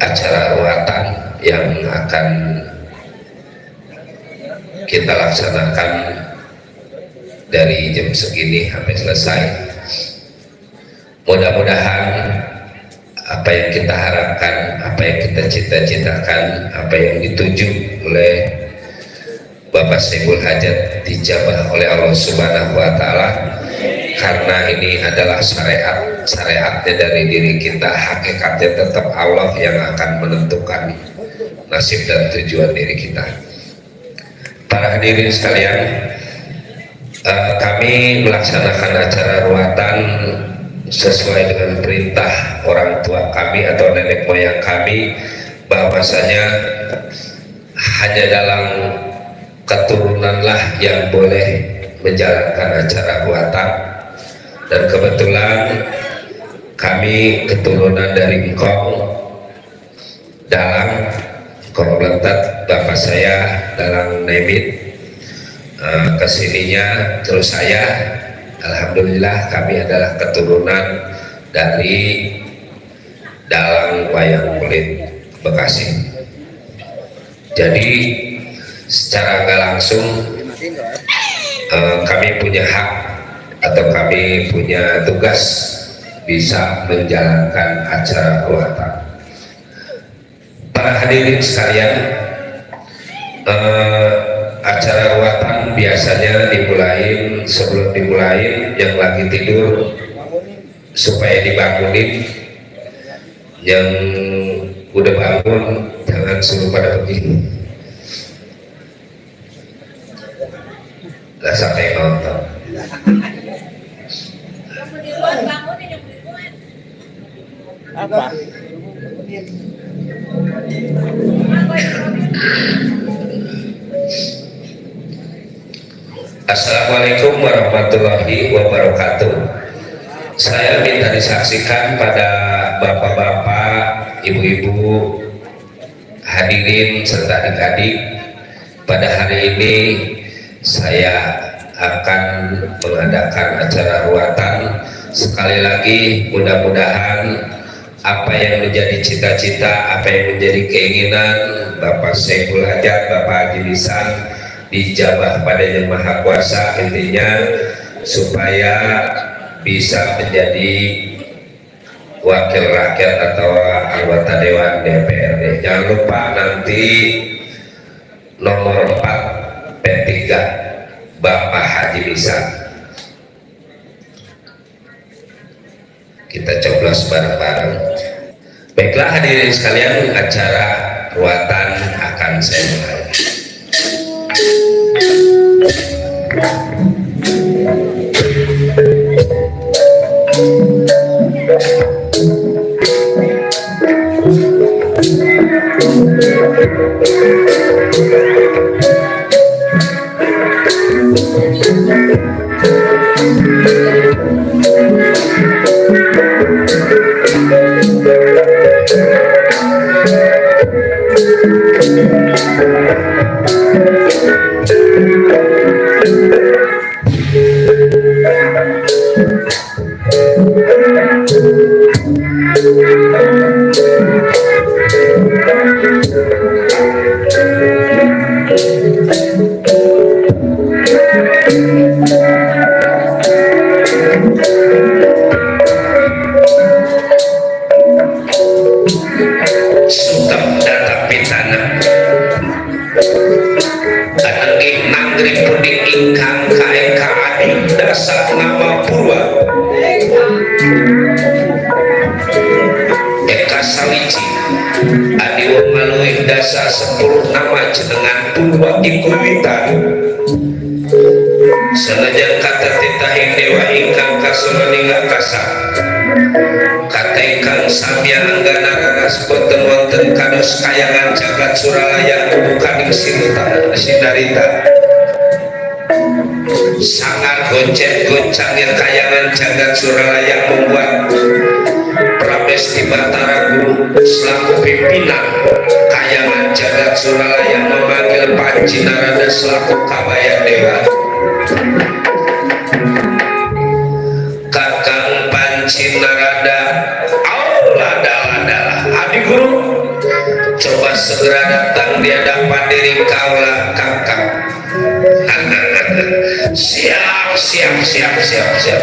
acara ruatan yang akan kita laksanakan dari jam segini sampai selesai. Mudah-mudahan apa yang kita harapkan, apa yang kita cita-citakan, apa yang dituju oleh Bapak Syekhul Hajat dijabah oleh Allah Subhanahu wa Ta'ala, karena ini adalah syariatnya dari diri kita. Hakikatnya tetap Allah yang akan menentukan nasib dan tujuan diri kita. Para hadirin sekalian, kami melaksanakan acara ruatan sesuai dengan perintah orang tua kami atau nenek moyang kami, bahwasanya hanya dalam keturunanlah yang boleh menjalankan acara ruatan. Dan kebetulan kami keturunan dari Ngkong Dalang, Ngkong Lentet, bapak saya Dalang Nemit. Kesininya terus saya, alhamdulillah kami adalah keturunan dari Dalang Wayang Kulit Bekasi. Jadi secara nggak langsung kami punya hak atau kami punya tugas bisa menjalankan acara ruatan. Para hadirin sekalian, acara ruatan biasanya dimulain, sebelum dimulain yang lagi tidur supaya dibangunin, yang udah bangun jangan suruh pada begini, nggak sampai nonton. Apa? Assalamualaikum warahmatullahi wabarakatuh. Saya minta disaksikan pada bapak-bapak, ibu-ibu, hadirin serta adik-adik. Pada hari ini saya akan mengadakan acara ruatan. Sekali lagi mudah-mudahan apa yang menjadi cita-cita, apa yang menjadi keinginan Bapak Syekhul Hajat, Bapak Haji Lisan dijabah pada Yang Maha Kuasa, intinya supaya bisa menjadi wakil rakyat atau anggota Dewan DPRD. Jangan lupa nanti nomor 4 P3 Bapak Haji Lisan kita coblos bareng-bareng. Baiklah hadirin sekalian, acara ruatan akan saya mulai. Dasa 10 nama jenengan purwa ikuwitan senajan kata titahin dewa ingkang kasonaninga kasa kata ingkang samya anggana raras boten wonten kados kayangan jagat suralaya bukaning sinarita sangat goncang-goncangnya kayangan jagat suralaya membuat Prabesti Batara Guru selaku pimpinan kayangan jagat suralaya memanggil Panji Narada selaku kabayan dewa. Kakang Panji Narada, Allah adalah Adi Guru coba segera datang di hadapan diri kaulah kakak. Siap, siap, siap, siap, siap.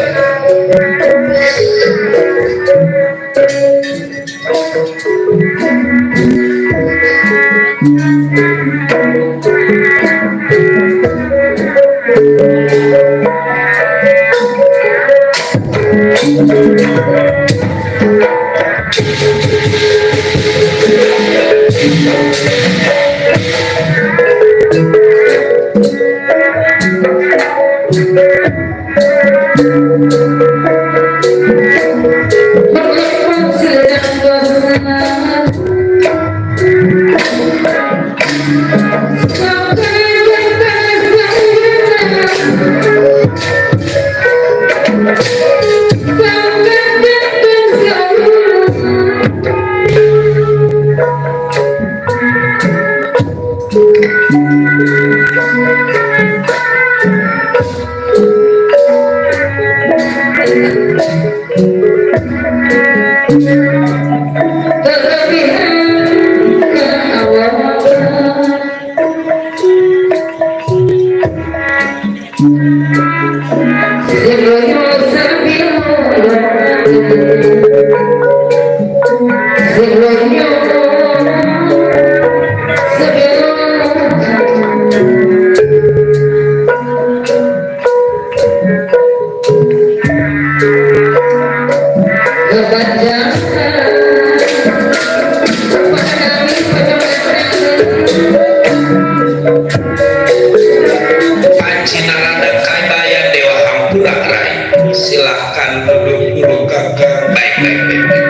Silahkan duduk dulu kakak. Baik, baik, baik.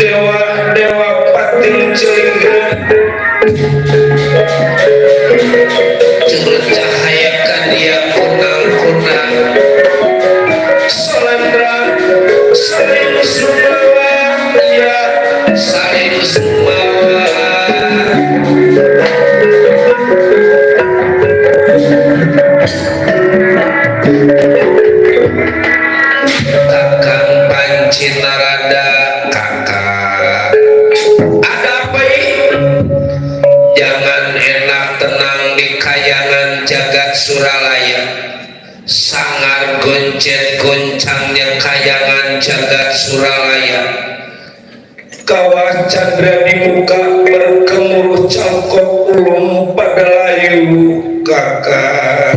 Dewa-dewa pating celingan curut cahayakan dia kunang-kunang Solandra saling sumbawa ya saling sumbawa Kakang Pancinarada kakak ada apa ini? Jangan enak tenang di kayangan jagat Suralaya sangar goncet goncangnya kayangan jagat Suralaya kawah candra dibuka berkemuruh cangkok ulung pada layu kakak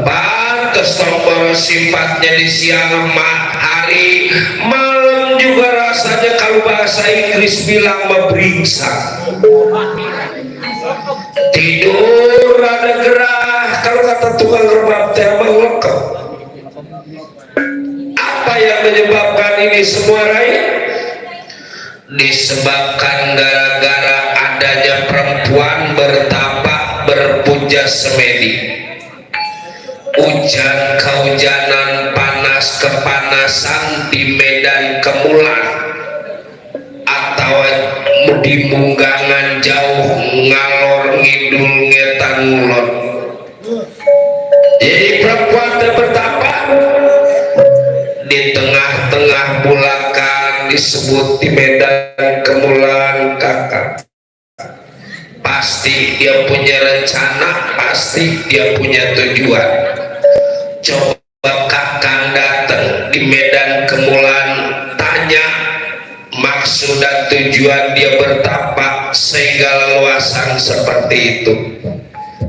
pantes nomor sifatnya di siang hari malam juga rasanya kalau bahasa Inggris bilang memeriksa tidur ada gerah kalau kata tukang rebab teh lengkap. Apa yang menyebabkan ini semua Rai? Disebabkan gara-gara adanya perempuan bertapak berpuja semedi hujan kehujanan panas kepanasan di medan kemulan atau di munggangan jauh ngalor ngidul ngetan ngulon jadi perempuan bertapa di tengah-tengah bulakan disebut di medan kemulan kakak pasti dia punya rencana pasti dia punya tujuan coba kakang datang di medan kemulan tanya maksud dan tujuan dia bertapak sehingga leluasan seperti itu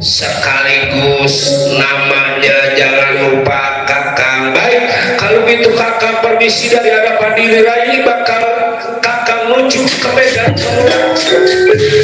sekaligus namanya jangan lupa kakang baik kalau begitu kakang permisi dari hadapan diri Rai bakal kakang menuju ke medan kemulan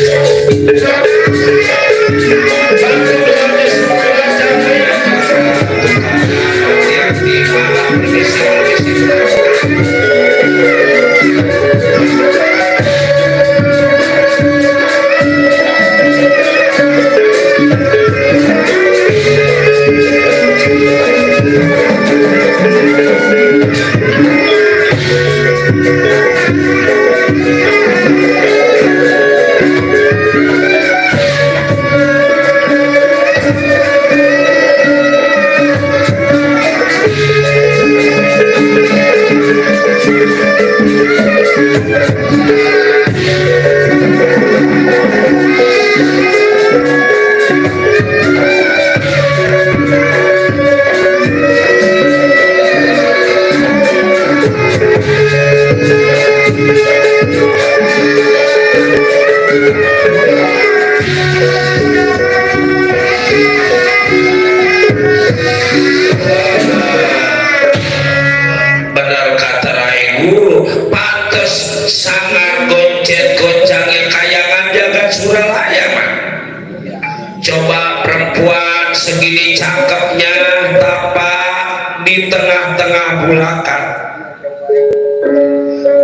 bulakan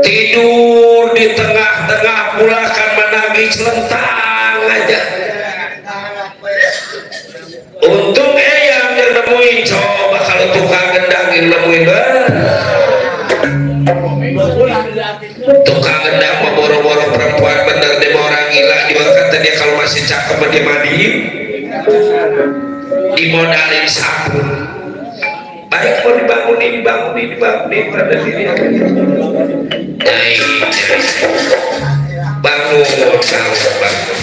tidur di tengah-tengah bulakan menagih celentang aja untung yang nemuin coba kalau tukang gendangin nemuin tukang gendang mau boro-boro perempuan bener dia mau orang gila juga kata dia kalau masih cakep dia mandiin dimodalin sabun baik mau dibangunin pada diri bangun bangun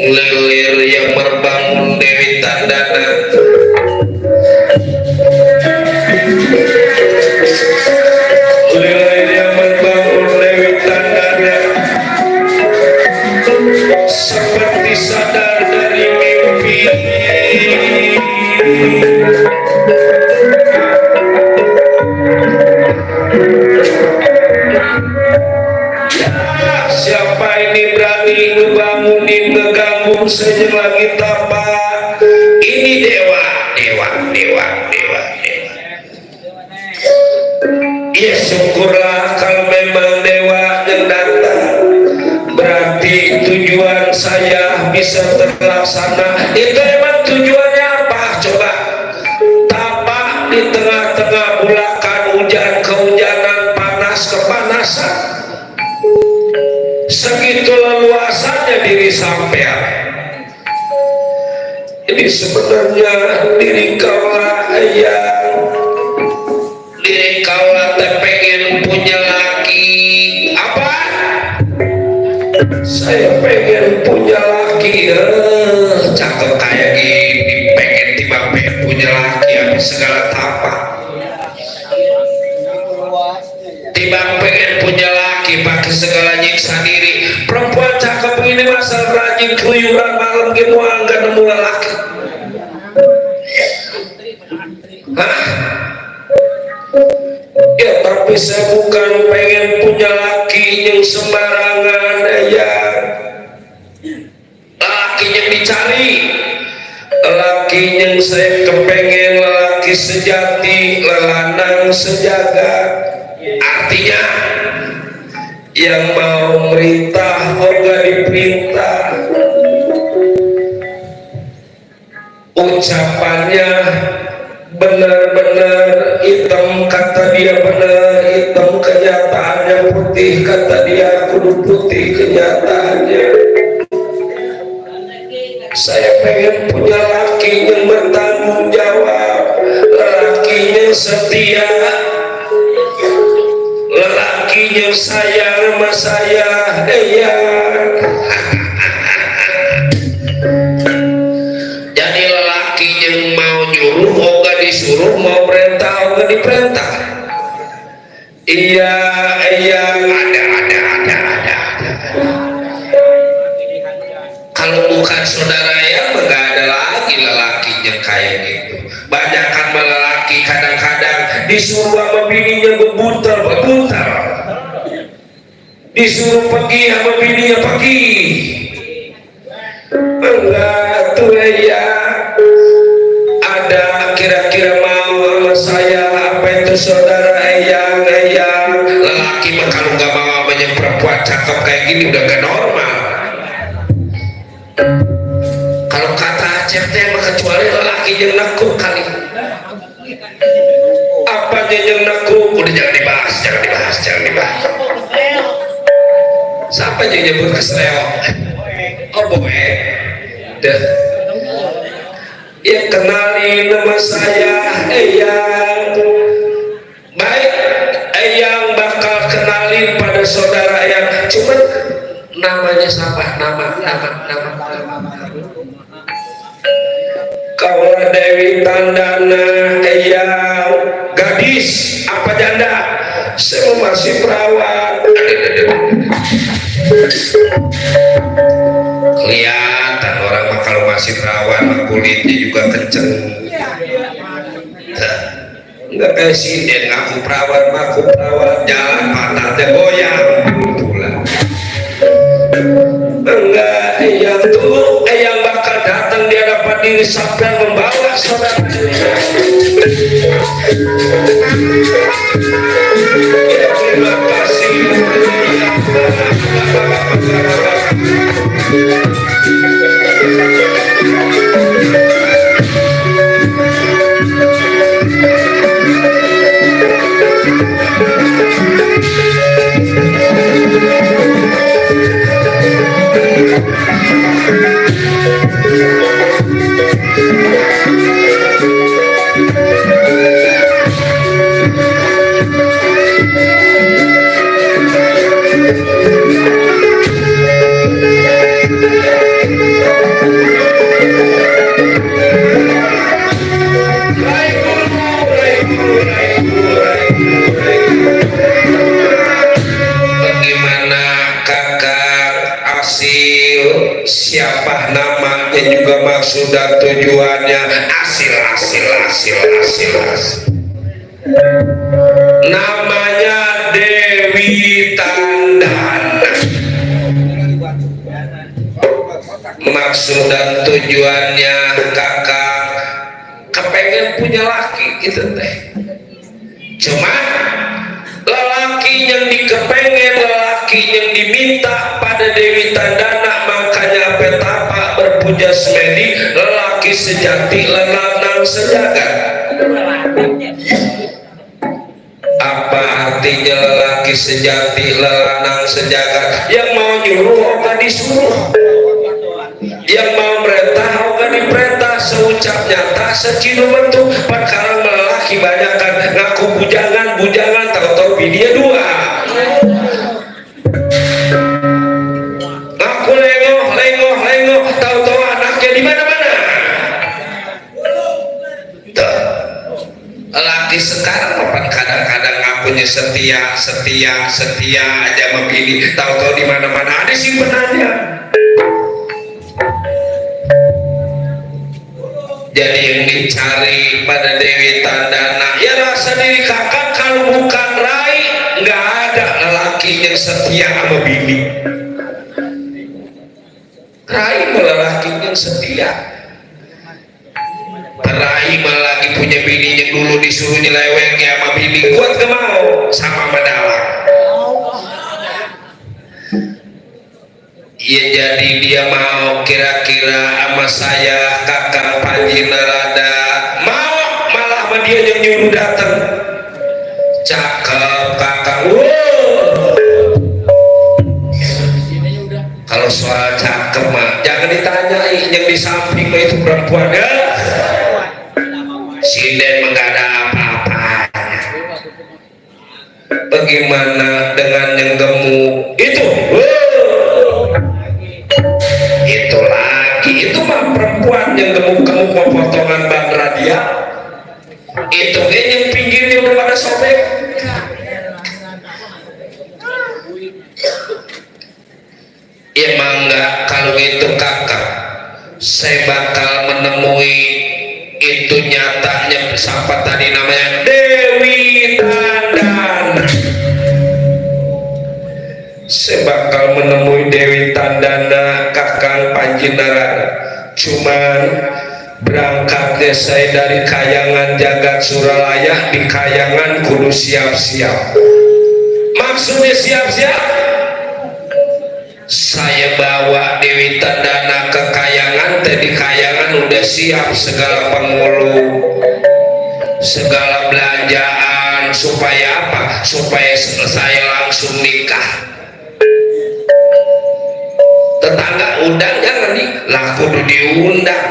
lelir yang merbangun Dewi Tandana lelir yang merbangun Dewi Tandana seperti sadar Siapa ini berani ngebangunin, ngeganggu saja lagi tapak? Ini dewa. Ya syukurlah kalau memang dewa yang datang, berarti tujuan saya bisa terlaksana. Itu emang tujuannya apa? Coba tapak di tengah-tengah bulakan hujan kehujanan, panas kepanasan. Segitu leluasanya diri sampean. Ini sebenarnya diri kaulah diri kaulah pengen punya laki. Apa? Saya pengen punya laki. Cakep kayak gini, pengen pengen punya laki, apa segala tapak. Tiba pengen punya laki pakai segala nyiksa diri. Perempuan cakep ini masal rajin keluyuran malam gitu nggak nemu laki. Hah? Ya tapi saya bukan pengen punya laki yang sembarangan ya. Laki yang dicari, laki yang saya kepengen, laki sejati, lelanang sejagat. Artinya yang mau merintah orga diperintah, ucapannya benar-benar hitam kata dia benar hitam, kenyataannya putih kata dia kudu putih kenyataannya. Saya pengen punya laki yang bertanggung jawab, lelakinya setia, lelakinya sayang sama saya. Jadi lelaki yang mau nyuruh oga disuruh, mau perintah oga diperintah. Iya ada. Kalau bukan saudara ya nggak ada lagi lelakinya kayak gitu. Banyakan lelaki kadang-kadang disuruh sama bininya bebutar, disuruh pergi sama bininya pergi. Enggak tuh ya, ada kira-kira mau sama saya apa itu saudara eyang. Lelaki mah kalau nggak mau banyak perempuan cakep kayak gini udah gak normal. Kalau kata Aceh teh mah kecuali lelaki yang nekuk kali. Apanya yang nekuk udah jangan dibahas. Siapa yang nyebut kesleo? Oh boe. Deh. Ya kenalin nama saya Eyang. Baik, Eyang bakal kenalin pada saudara Eyang. Cuman namanya siapa? Nama. Kaulah Dewi Tandana Eyang. Gadis apa janda? Saya masih perawat. Kelihatan orang mah kalau masih perawan kulitnya juga kenceng. Enggak kayak si Den ngaku perawan jalan pantatnya goyang pula. Enggak, yang bakal datang di hadapan diri sampai membawa saudara. Terima kasih. kieu siapa namanya juga maksud dan tujuannya asil. Namanya Dewi Tandana. Maksud dan tujuannya kakak kepengen punya laki gitu teh. Cuma lelaki yang dikepengen, lelaki yang diminta pada Dewi Tandana, makanya petapa berpuja semedi lelaki sejati lelanang sejagat. Apa artinya lelaki sejati lelanang sejagat? Yang mau nyuruh oga disuruh, yang mau merintah oga diperintah, seucap nyata secinu bentuk. Perkara lelaki banyak kan ngaku bujangan tahu-tahu dia dua, ngaku lengoh tahu-tahu anaknya di mana-mana. Laki sekarang apa kadang-kadang ngakunya setia aja begini, tahu-tahu di mana-mana ada simpenannya. Jadi yang dicari pada Dewi Tandana ya rasa diri kakak, kalau bukan rai nggak ada lelaki yang setia sama bini. Rai malah lelaki yang setia. Rai malah lagi punya bini yang dulu disuruh nyeleweng ya sama bini, kuat gak mau sama madalang. Ya jadi dia mau kira-kira sama saya kakak Panji Narada, mau malah sama dia yang nyuruh datang. Cakep kakak, kalau soal cakep mah jangan ditanyai, yang di samping mah itu perempuan ya. Sinden enggak ada apa-apanya. Bagaimana dengan yang gemuk itu? Itu lagi, itu mah perempuan yang gemuk-gemuk mau potongan ban radia. Itu yang pinggirnya udah pada sobek. Emang enggak, kalau itu kakak saya bakal menemui itu nyatanya siapa tadi namanya Dewi Tandana. Saya bakal menemui Dewi Tandana kakang Panji Narada. Cuman berangkatnya saya dari Kayangan Jagat Suralaya, di Kayangan kudu siap-siap. Maksudnya siap-siap, saya bawa Dewi Tandana ke Kayangan, di Kayangan udah siap segala pengulu, segala belanjaan, supaya apa? Supaya saya langsung nikah. Tetangga undang jangan nih, laku diundang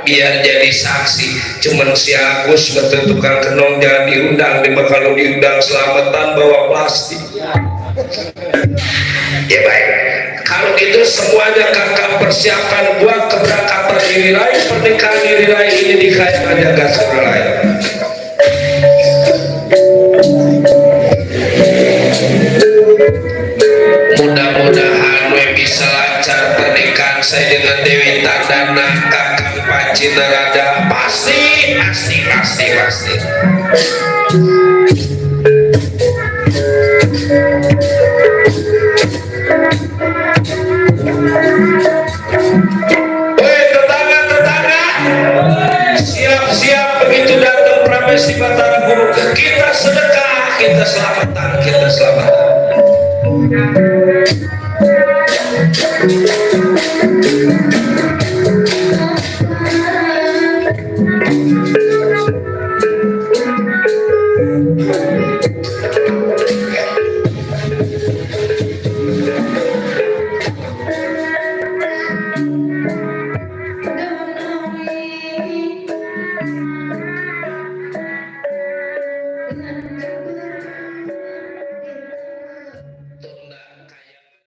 biar jadi saksi. Cuman si Agus betul tukang kenong jangan diundang, dia kalau diundang selamatan bawa plastik. Ya baik, kalau gitu semuanya kakak persiapan buat keberangkatan diri rai, pernikahan diri rai ini di Kayangan Jagat Suralaya. Mudah-mudahan bisa lancar pernikahan saya dengan Dewi Tandana kakak Panji Narada. Pasti. Tetangga, siap-siap begitu datang Pramesti Batara Guru, kita sedekah, kita selamatan.